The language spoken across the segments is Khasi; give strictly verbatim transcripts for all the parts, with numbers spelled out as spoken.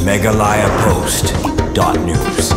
Meghalaya Post dot news.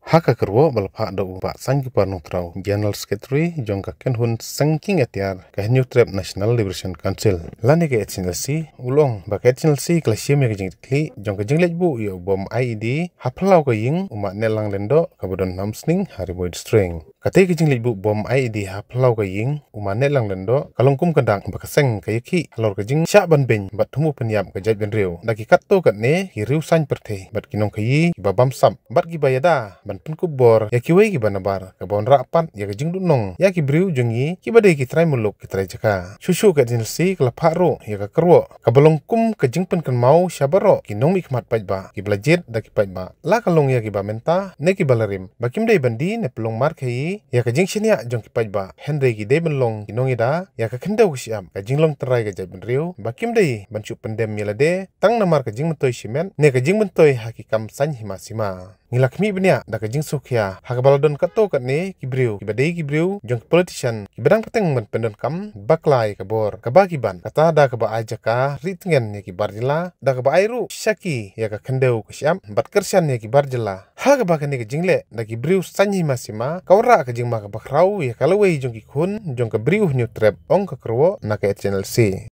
Ha ka kyrwoh ba la phah da u Bah Saiñkupar Nongtraw, General Secretary jong ka kynhun seng kieng atiar ka Hynñiewtrep National Liberation Council, lane ka H N L C, u la ong ba ka H N L C ka la shim ïa ka jingkitkhlieh jong ka jingleit buh ïa u bom I E D ha phyllaw ka ïing u Ma Nehlang Lyngdoh kaba don na Umsning ha Ri Bhoi District. Katei ka jingleit buh bom I E D ha phyllaw ka ïing u Ma Nehlang Lyngdoh ka long kum ka dak ba ka seng ka ïakhih halor ka jingshah ban beiñ bad thmu pynïap ka jaitbynriew da ki katto katne ki riew saiñ pyrthei bad ki nongkhaïi kiba bamsap bad kiba ïada ban pynkup bor ïa kiwei kiba nabar, kaba wanrah pat ïa ka jingduhnong ïa ki briew jong ngi kiba dei ki trai muluk ki trai jaka. Shuh shuh ka H N L C ka la phah ruh ïa ka kyrwoh kaba long kum ka jingpynkynmaw sha baroh ki nongmihkhmat paidbah kiba la jied da ki paidbah, la ka long ïa kiba mynta ne kiba la rim, ba kim dei ban die ne pynlong markheiñ ïa ka jingshaniah jong ki paidbah, hynrei ki dei ban long ki nongïada ïa ka khyndew ka shyiap, ka jinglong tynrai ka jaitbynriew, ba kim dei ban shu pyndem ïa lade tang namar ka jingmyntoi shimet ne ka jingmyntoi ha ki kam saiñ hima sima. Ngi la khmih bniah da ka jingsngewkhia ha kaba la don katto katne ki briew kiba dei ki briew jong ki politician kiba dang pateng ban pyndonkam bakla ïa ka bor kaba ki ban, kata da kaba ai jaka rieh tngen ïa ki bar jylla, da kaba ai ruh shaki ïa ka khyndew ka shyiap bad kyrshan ïa ki bar jylla. Ha kaba kane ka jingleh da ki briew saiñ hima sima ka wanrah ka jingma kaba khraw ïa ka lawei jong ki khun jong ka briew Hynñiewtrep, ong ka kyrwoh na ka H N L C.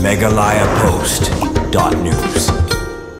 Meghalaya Post dot news.